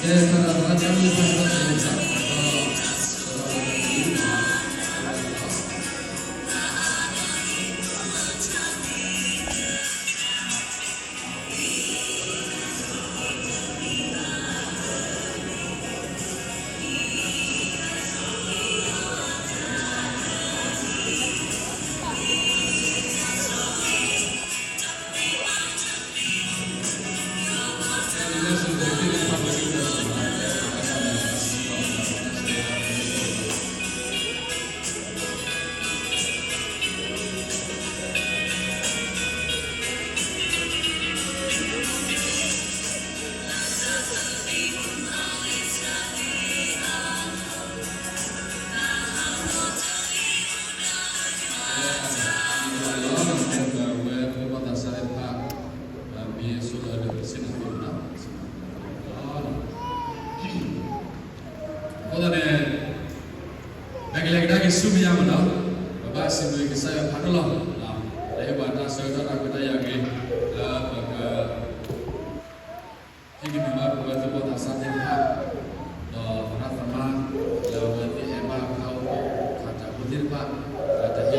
ဝဲသ့ၣ်ပှၤသးစၢ်သ့ၣ်တဖၣ် မ့ၢ်ဆိၣ်လၢဒိးပစ့ၢ်ကီးန့ၣ်လီၤ. အဃိသတးန့ၣ် ပကလဲၤကဒါက့ၤဆူမဲာ်ညါမးနီၤ, ပဘၣ်စံးဘျုးကစၢ်ယွၤဖးဒိၣ်လီၤ. လၢဟ့ၣ်ပှၤတၢ်ဆၢကတီၢ်တၢ်ခွဲးတၢ်ယာ်ဂ့ၤ လၢပက ဟ့ၣ်က့ၤနုာ်ဘၣ်ပဝဲသ့ၣ်ပှၤသးစၢ်သ့ၣ်တဖၣ် ဒီးသရၣ်သမါ လၢအဝဲသ့ၣ်အဲၣ်ဘၣ်ဖးအီၣ် ခးတၢ်ဖိသ့ၣ်တဖၣ် တၢ်ဟ့ၣ်လီၤသးလၢတၢ်မၤလိ ဒီးတနံၤကျၢၤ အဃိဒီးပဝဲသ့ၣ်ပှၤသးစၢ်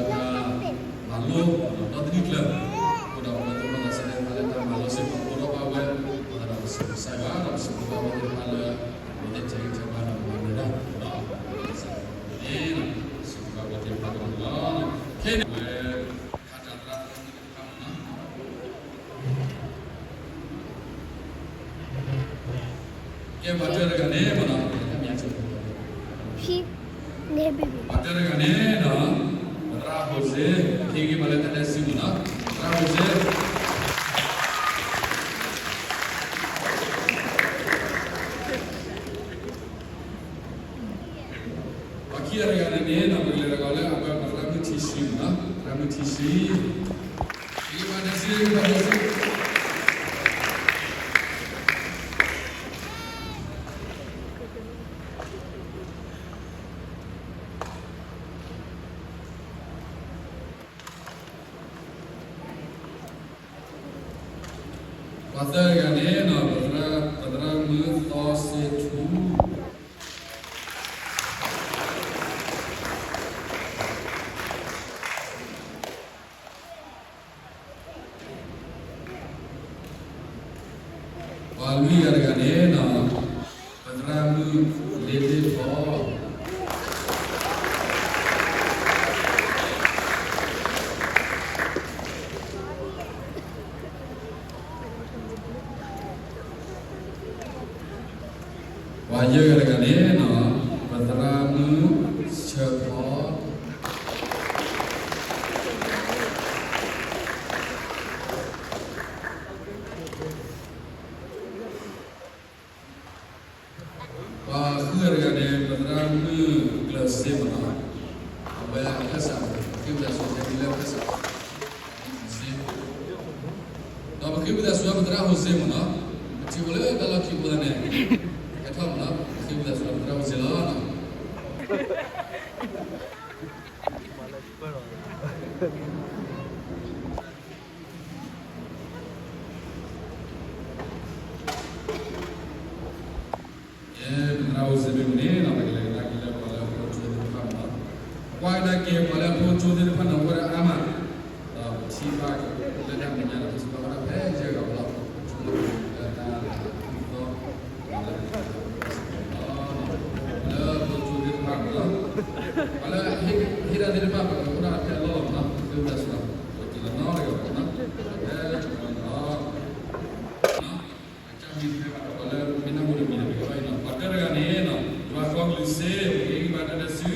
သ့ၣ်တဖၣ်လၢတၢ်မၤလိစ့ၢ်ကီး အိၣ်ဒီးဘၣ်ဝဲ အဃိသတးဒီးပစံးဘျုးကစၢ်ယွၤ ဒီးပစံးဘျုးဘၣ်ဝဲသ့ၣ်တဖၣ်လၢ အဝဲသ့ၣ်ထဲဂံၢ်ထဲဘါဒီးမၤနၢၤတၢ် ဒီးစံးဘျုးဘၣ်ဝဲသ့ၣ်တဖၣ်န့ၣ်လီၤ. ခဲအံၤန့ၣ် ဝဲ ခးတၢ်သရၣ်သမါသ့ၣ်တဖၣ်မးနီၤ ကဲ ပှၤတၢတဂၤန့ၣ်မးနီၤ ပှၤတၢတဂၤန့ၣ်ဒီး ပသရၣ်ဟိၤစ့ ဟ့ၣ်ဂံၢ်ဘါလၢတၢ်ဒဲးစုမးနီၤ ပသရၣ်ဟိၤစ့ ပှၤခံဂၤတဂၤန့ၣ်န့ၣ် ပကလဲၤတဂၤလၢအဝဲပသရၣ်မုၣ်ထံဆှံမးနီၤ သရၣ်မုၣ်ထံဆှံ ဟ့ၣ်ဂံၢ်ဘါတၢ်ဒဲးစု ဟ့ၣ်ဂံၢ်ဘါတၢ်ဒဲးစု ပှၤသၢဂၤန့ၣ်နီၤ ပသရၣ်မုၣ်သီစ့ထူ ပှၤလွံၢ်ဂၤတဂၤန့ၣ်နီၤ ပသရၣ်မုၣ်လ့သ့ၣ်ထီ ပှၤယဲၢ်ဂၤတဂၤန့ၣ်နီၤ ပသရၣ်မုၣ်ဆၢဖီ ပှၤဃုဂၤတဂၤန့ၣ် ပသရၣ်မုၣ်ကျၢၤစ့မးနီၤ အဝဲအခၢၣ်စး ပဃ့ဝံသးစူၤထဲဒ်လၢအခၢၣ်စး ဒီးပဃ့ဝံသးစူၤပသရၣ်ဟိၤစ့မးနီၤ ပထံၣ်ဖိလၢတၢ်လီၢ်ခံဖိသတးန့ၣ် ဟဲထီၣ်မးနီၤ ပဃ့ဝံသးစူၤပသရၣ်ဟိၤစ့လီၤ. ပသရၣ်ဟိၤစ့မ့ၢ်မုၢ်န့ၣ် ပကလဲၤကဒါက့ၤလၢပှၤလၢအဖိကၠိသ့ၣ်တဖၣ်မးနီၤ ကွၢ်ကဒါက့ၤပှၤလၢအဖိကၠိသ့ၣ်တဖၣ်န့ၣ် အိၣ်ဝဲဒၣ်အါမး ဒီးပထံၣ်ဘၣ်လၢတၢ်မဲာ်ညါဒီး ပထံၣ်ဘၣ်ဝဲဒၣ်ဖဲယဲၢ်ဂၤလီၤ လၢတၢ်သီ လၢဖိကၠိသ့ၣ်တဖၣ်မးနီၤ ပှၤလၢဟ့ၣ်တၢ်သ့ၣ်တဖၣ် ပကအိၣ်ဒၣ်ဖဲအလီၢ်လီၤမးနီၤ သုဝဲဒၣ်စှၤ ပတလီၤနီတဂၤဘၣ်နီၤ ဖဲ ပှၤလၢမ့ၢ်နၢ်ဟူတမံၤန့ၣ် ပကဘၣ်အံၤနီၤ ပှၤတၢတဂၤန့ၣ်နီၤ ယွၤကီၢ်ကလုာ်စ့ ဟ့ၣ်ဂံၢ်ဘါတၢ်ဒဲးစု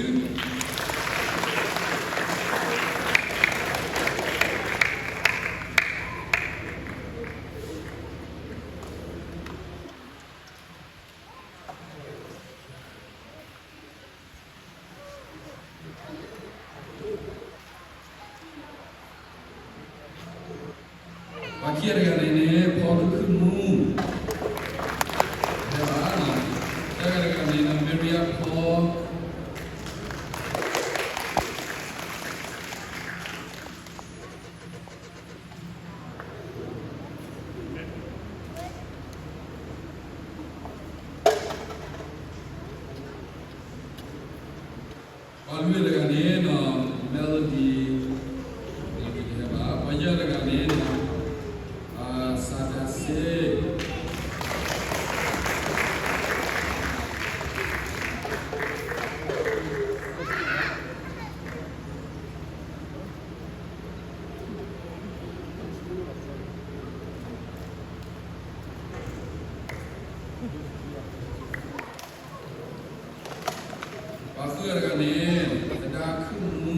ယဲၢ်တဂၤန့ၣ်န့ၣ် ဖီတခုၣ်မူ, ဟဲဘၣ်, တဂၤတဂၤန့ၣ် မ့ရံယါဖီ ပှၤလွံၢ်တဂၤန့ၣ် Melody, Melody တဟဲဘၣ်, ပှၤယဲၢ်တဂၤန့ၣ် စၤဒၤစ့ ပှၤဃုတဂၤန့ၣ် သဒါခုၣ်မူ,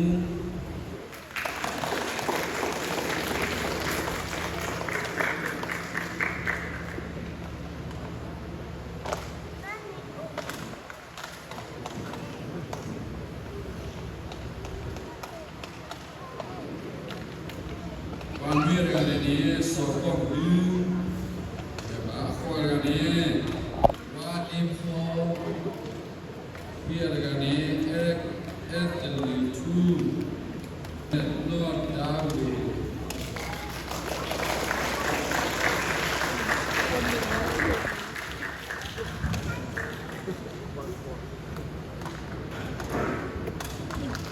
ပှၤနွံတဂၤန့ၣ်န့ၣ် စီၤကီၢ်ကဒု, အဃိတဂၤန့ၣ် ပှၤအ့ဖီ, ခွံတဂၤန့ၣ် အဲသလံးထူ, နီၢ်ဒါဝ့ၤ ပှၤလၢအအိၣ်ဒီးမံၤဒီး နၢ်ဟူလၢယသ့ၣ်အိၣ်ဘၣ်ယသ့ၣ်, တၢ်ဘျုးဒိၣ်မးန့ၣ်လီၤ. ပဂီၤဝဲသ့ၣ် ပာ်လၤကပီၤပှၤ, ပာ်ဂံၢ်ပာ်ဘါပှၤလီၤ. ပတမ့ၢ်ပှၤကူၣ်ဘၣ်ကူၣ်သ့, ဒီးပတမ့ၢ်စ့ၢ်ကီးပှၤလၢ အသ့စံးသ့က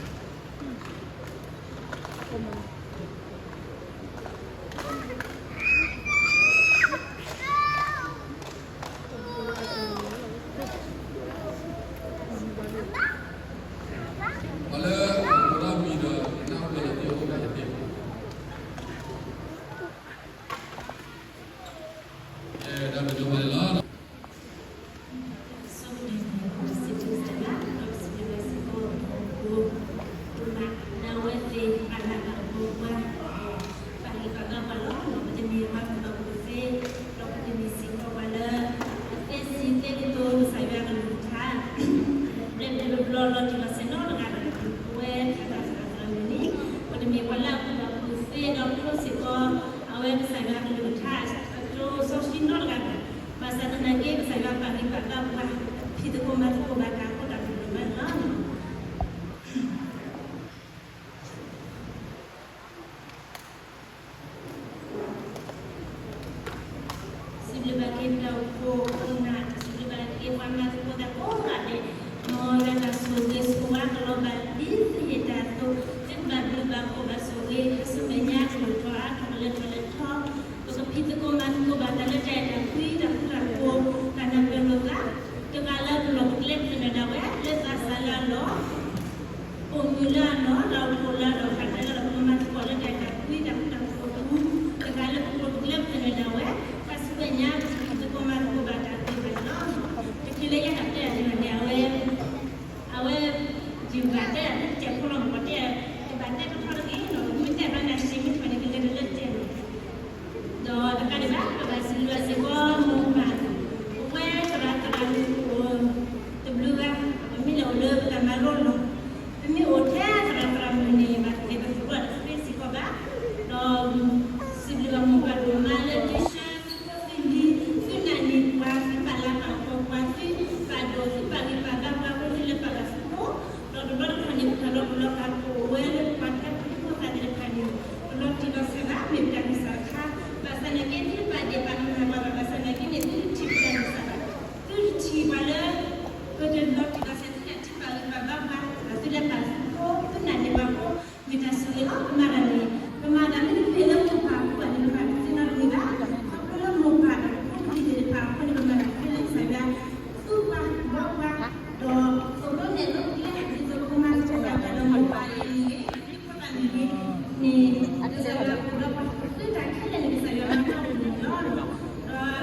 တိၤကစၢ်ယွၤအကလုၢ်ကထါ ဘျဲၣ်ဘျဲၣ်ဘျီဘျီလီၤတံၢ်လီၤဆဲးနီတဂၤဒီး ပဝဲသရၣ်သရၣ်မုၣ်န့ၣ် ပတမ့ၢ်ပှၤလၢအကူၣ်ဘၣ်ကူၣ်သ့ဒီးဖျိစ့ၢ်ကီး အဝဲကစၢ်ယွၤအကလုၢ်ကထါ အကတိၤစီဆှံနီတဂၤဘၣ်. ဘၣ်ဆၣ်သနာ်က့ ကစၢ်ယွၤပာ်ဂံၢ်ပာ်ဘါပှၤ ဖံးသကိးမၤသကိးဘၣ်တၢ်အဃိ တၢ်ဘျုးဒိၣ်မးန့ၣ်လီၤ. စံးဘျုးဘၣ်က့ၤပတၢ်အိၣ်ဖှိၣ်ခိၣ်နၢ်, စံးဘျုးဘၣ်က့ၤပှၤမၤသကိးတၢ်ကိးဂၤဒဲး, မ်ယွၤတၢ်ဆိၣ်ဂ့ၤဆိၣ်ဝါကလီၤဘၣ်ဒ်သုဟ့ၣ်တၢ်အသိး, သုကဘၣ်ဘျုးဘၣ်ဖှိၣ်ဘၣ်ဆိၣ်ဂ့ၤ ဟဲဆူမဲာ်ညါ ကလုၢ်ထီၣ်အါထီၣ် ကလဲၤထီၣ်လဲၤထီ, ပကဖံးသကိးမၤသကိးဘၣ်တၢ်လၢတၢ်အဲၣ်တၢ်ကွံ တၢ်ဃူတၢ်ဖိး တၢ်နၢ်ပၢၢ်လိာ်သး, တဂၤလၢပလီၢ်ပကျဲပသနၢၣ်ဒၣ်ဝဲ လၢသးစၢ်လၢအလီၢ် ပိာ်မုၣ်လၢအလီၢ် တၢ်အိၣ်ဖှိၣ်လၢအလီၢ် တၢ်လၢလီၢ် ပကမၤသကိးလၢတၢ်အဲၣ်တၢ်ကွံ တၢ်ဃူတၢ်ဖိးအပူၤ, တဂၤလၢပလီၢ်ပကျဲပသနၢၣ်ဒၣ်ဝဲ, တၢ်ဆူမဲာ်ညါ ပကဖံးသကိးမၤသကိးဘၣ်တၢ်သ့ဘၣ်န့ၣ်လီၤ. တချုးလၢယအဲၣ်ဒိးတဲအီၤန့ၣ် အဝဲ အဝဲ ယဘၣ်တဲတၢ်လၢတစဲးဖိလီၤ မ့ၢ်ပှၤတဲ ယဘၣ်တဲထီထီတဂ့ၤနီၤ မ့ၢ်တဲဘၣ်နၤစံးမ့ၢ်ထီၣ်န့ၣ် ကလဲၤတလၢတစဲးလီၤ. ဒီးတကးဒံးဘၣ် ပဘၣ်စံးဘျုးစ့ၢ်ကီးမိၢ်ပၢ်, ပဝဲသရၣ်သရၣ်မုၣ်အိၣ်တဘျုးဂၤ, ပမ့ၢ်လဲၤအိၣ်လၢပတၢ်မၤလိလီၢ်, ပမ့ၢ်အိၣ်ထဲသရၣ်သရၣ်မုၣ်န့ၣ် ဘၣ်သကဲးပသရၣ်တသ့စ့ၢ်ကီးဘၣ်, ဒီး စံးဘျုးဘၣ်မိၢ်ပၢ်ဒိၣ်မးလၢသုဆှၢသုဖိသုလံၤ သုနာ်န့ၢ်ပှၤ သုပာ်လၤပာ်ကပီၤပှၤ သုပာ်ဒိၣ်သုပာ်ဂံၢ်ပာ်ဘါပှၤ အဃိသုလဲၤပာ်ဘၣ်သုဖိ, ဒီးတဘျီတခီၣ်န့ၣ် ပတၢ်လီၤပလိာ်ကအိၣ်ဝဲလၢပှၤဖဲပဖိသၣ်သ့ၣ်တဖၣ်န့ၣ် တလီၤတံၢ်လီၤဆဲးဘၣ် မ့ၢ်ပတၢ်ဂံၢ်စၢ်ခါ, ဘၣ်ဆၣ်သနာ်က့ သုတပာ်ဒ့ၣ်ပာ်ကမၣ်ပှၤဘၣ် ဘၣ်ဆၣ်သနာ်က့န့ၣ် သုတထံၣ်ပတၢ်ဂံၢ်စၢ်ဘၣ်, သုတထံၣ်ပှၤလၢ ပတလီၤတံၢ်လီၤဆဲး သုတထံၣ်ပာ်ဂံၢ်ပာ်ဘါပှၤ သုလဲၤပာ်သုဖိ သုနာ်န့ၢ်ပှၤဖိ မ့ၢ်တၢ်ဆိၣ်ဂ့ၤလီၤ. ပမၤတၢ်န့ၣ် ပမၤတၢ်မ့ၢ်တမ့ၢ်လၢမိၢ်ပၢ်အဃိဘၣ်န့ၣ် ပမၤတသ့နီတမံၤဘၣ်. ခီဖျိလၢမိၢ်ပၢ်ဒီးဖိသ့ၣ်တဖၣ်အဃိန့ၣ် ပမၤတၢ်သ့လၢကစၢ်ယွၤ သူပှၤဘၣ်ပှၤ, ဒီးသိၣ်လိနဲၣ်လိကျဲ ဒ်သိးပကမၤသကိးတၢ်ဒီးမိၢ်ပၢ်အံၤန့ၣ်ဂ့ၤ ဒ်ဖိသၣ်န့ၣ်ဂ့ၤန့ၣ် ကစၢ်ယွၤအိၣ်ဒီးပှၤ သုတၢ်ခဲလၢာ်န့ၣ် ကစၢ်ယွၤမၤတၢ်ဒိၣ်န့ၣ်လီၤ. ဒီး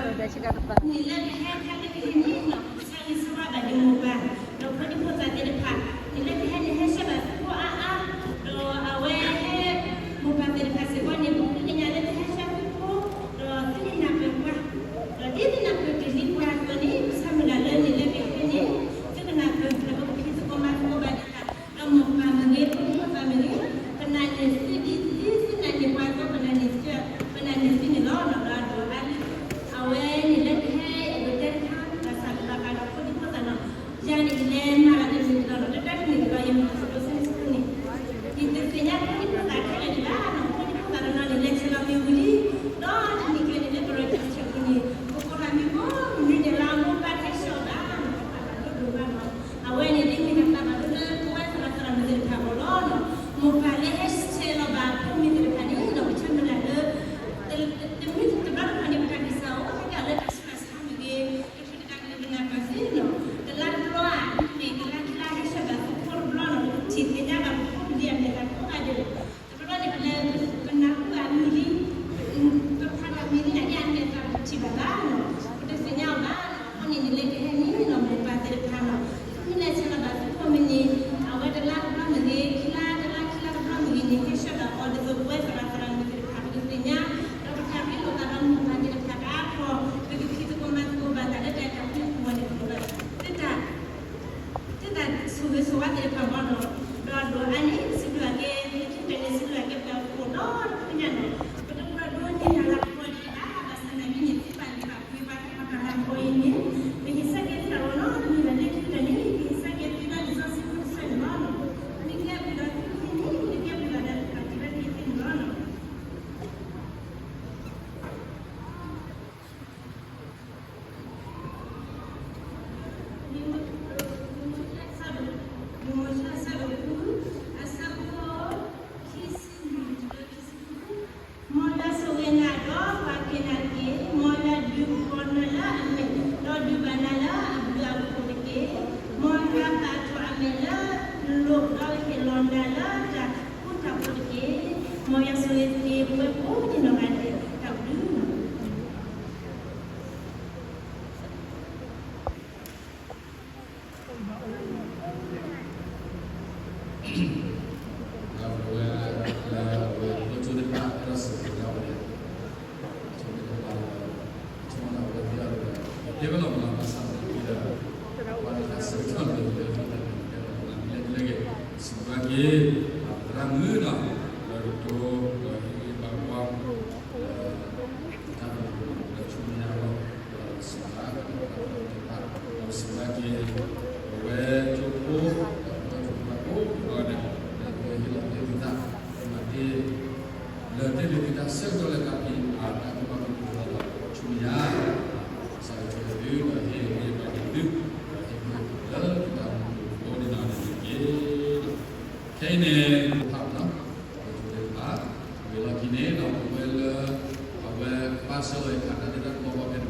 တၢ်မုာ်ဒီး လၢတတိ ဒီးဟ့ၣ်ဂံၢ်ဘါကွၢ် လၢ တၢ်မုာ်ဒီးဆူမဲာ်ညါလီၤ ဒီးစံးဘၣ် ဒီးစံးဘၣ်က့ၤ အဝဲကၠိဖိ ဒီးအဝဲကၠိဖိကိးဂၤဒဲး လၢအဝဲဟ့ၣ်လီၤတ့ၢ်သုသး မၤတ့ၢ် လၢတ့ၢ်လံသုသးဆၢကတီၢ်လၢတၢ်ဖံးအါ တၢ်ကမၣ်ကမၣ်ဒီး ဆူမဲာ်ညါ ကစၢ်ယွၤဆိၣ်ဂ့ၤသု ဒီးဟ့ၣ်ဂံၢ်ဟ့ၣ်ဘါက့ၤသု ဒီးဟ့ၣ်ခီဟ့ၣ်နီၤလၢသုတၢ်မူအပူၤန့ၣ်လီၤန့ၣ်တက့ၢ်. ခဲအံၤန့ၣ် ပကဖးလီၤ ပကဖး ဝံၤလီၢ်ခံန့ၣ်ဒီး ပဝဲလၢ အဝဲကဘၣ်ဆှၢလီၤအခါ တၢ်လၢတၢ်ကမီၤဘၣ်ဖဲန့ၣ်